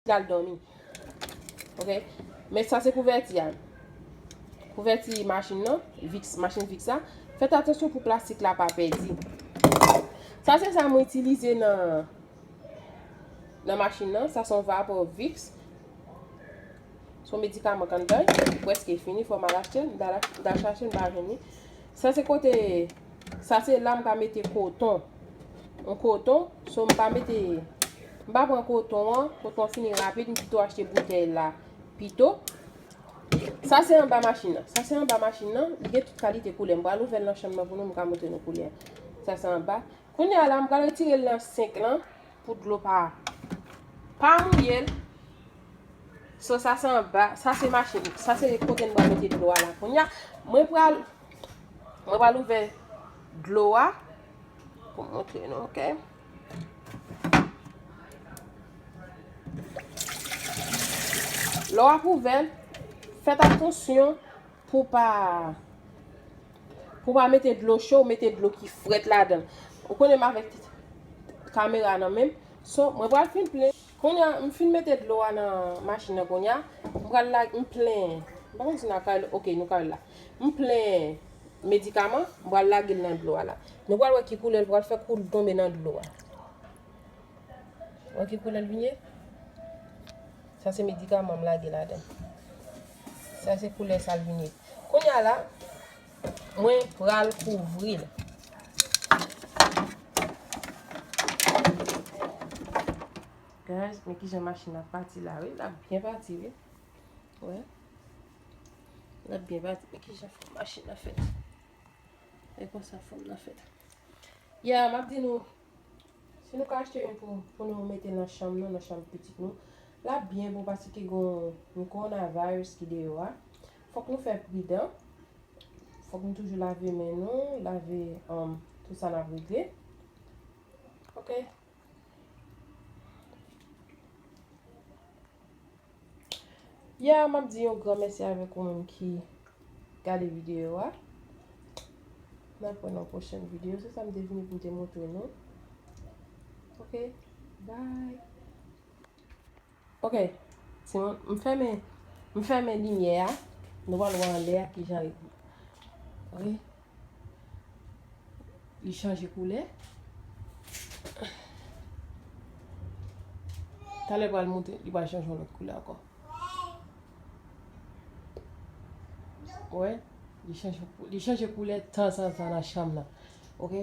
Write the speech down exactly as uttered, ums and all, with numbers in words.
L al dòmi. Ok? Men sa se kouvèti a. Kouvèti machin nan, Vicks, machin Vicks la. Fèt atansyon pou plastik la pa pèdi. Sa se sa mwen itilize nan, nan machin nan. Sa se yon vapò Vicks. Se yon medikaman k anndan l. Li prèske fini, fò m al achte l. M t al ach-, m t al chache l, m pa jwenn li. Sa se kote, sa se la m ka mete koton. Yon koton, so m pa mete, m pa pran koton an. Koton an fini rapid, m pito achte boutèy la pito. Sa se anba machin nan. Sa se anba machin nan. Li gen tout kalite koulè. M pral ouvè l nan chanm nan pou nou, m ka montre nou koulè. Sa se anba. Kounye a la, m pral retire l nan senk lan pou dlo pa, pa mouye l. So, sa se anba, sa se machin, sa se kote n pral mete dlo a la. Kounye a, mwen pral, mwen pral ouvè dlo a pou m montre nou, ok? Lè w ap ouvè l, fèt atansyon pou pa, pou pa mete dlo cho, mete dlo ki frèt ladan l. Ou konnen m avèk kamera nan men m. So, mwen pral fin plen. Kounye a, m fin mete dlo a nan machin nan kounye a. M pral la, m plen. M pa konn si n a kay, ok, nou kay la. M plen medikaman, m pral lage l nan dlo a la. Nou pral wè ki koulè l pral fè kou l tonbe nan dlo a. Wè ki koulè l vin ye? Sa se medikaman m lage ladan. Sa se koulè sa l vin ye. Kounye a la, mwen pral kouvri l. Guys, men kijan machin nan ap pati la, wi. L ap byen pati, wi. Wè. L ap byen pati. Men kijan fòm machin nan fèt. E konsa fòm nan fèt. Ya, m ap di nou, si nou ka achte youn pou, pou nou mete nan chanm nou, nan chanm pitit nou, l ap byen bon paske gen yon kowonavirus ki deyò a. Fòk nou fè pridan. Fòk nou toujou lave men nou, lave, um, tout sa n ap regle. Ok? Ya, m ap di yon gran mèsi avèk ou menm ki gade videyo a. N ap wè nan pwochèn videyo. Se sa m te vini pou m te montre nou. Ok, bye. Ok, timoun, m fèmen, m fèmen limyè a. Nou pral wè anlè a kijan li. Ok. Li chanje koulè. Talè pral monte, li pral chanje yon lòt koulè ankò. Wè, li chanje, li chanje koulè tanzantan nan chanm nan. Ok?